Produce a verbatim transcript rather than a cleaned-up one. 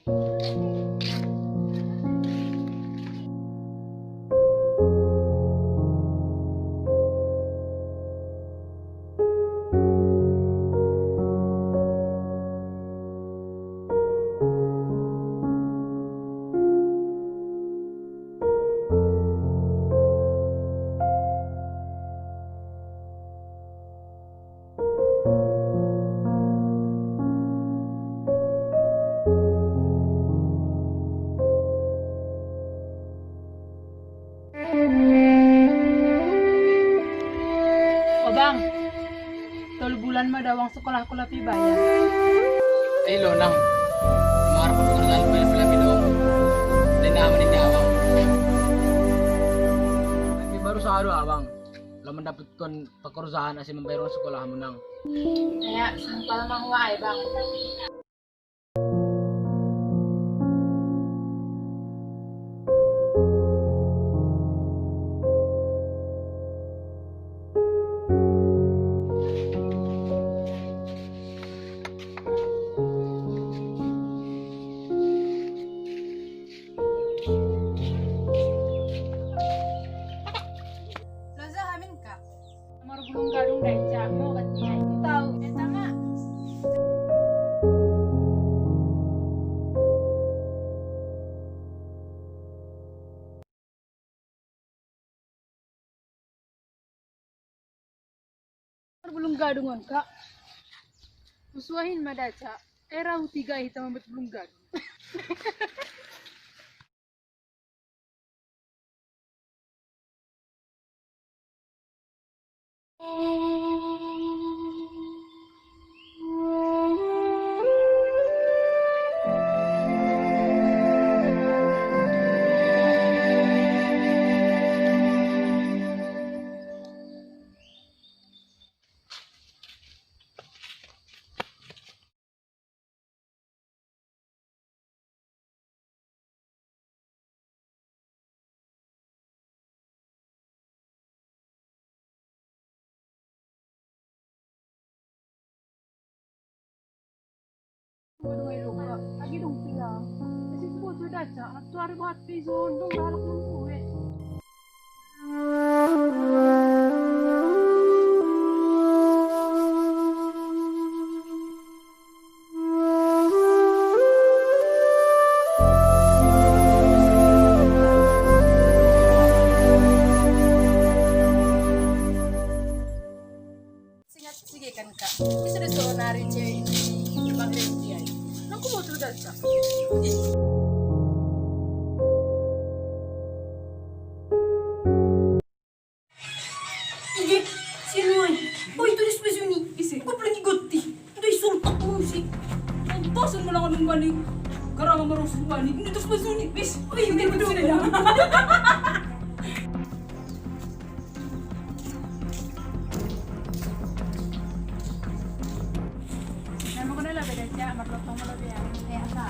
O bang, tolu bulan ma da uang sekolah ku lapi bayar. Ai lo nang, mar pun kurang lebih lebih dong. Denda mana jawab. Tapi baru sahadu abang, lo mendapatkan pekerjaan asa membayar uang sekolah menang. Ya, sampal mah wae bang. Loza hamin ka. Nomor bulung gadung daica, mau katanya. Tahu, ya sama. Nomor bulung gadung on ka. Usuahin madaca. Era tiga hitam mambat bulung gadung. Waduh, ayo, Kak. Lagi dong, Pia. Kasi po, sudah, Cak. Atu hari buat pizon, dong, galak ng buwit. Singat, sige kan, Kak. Isa na so nari cewek ini, Bang Randy ay. Naku, mau sudah, Cak. Sige, sino ay? Uy, tulis pa sini. Isi. Gue belum ngikuti. Udah isultak lu sih. Tontosin mo lang anong balik. Karang ang marusong balik. Hindi, tulis pa sini. Bis, uy, hindi ko sila lang. Nama ko na lang, beda siya. Marlotong mo lang, beda. Kaya sa.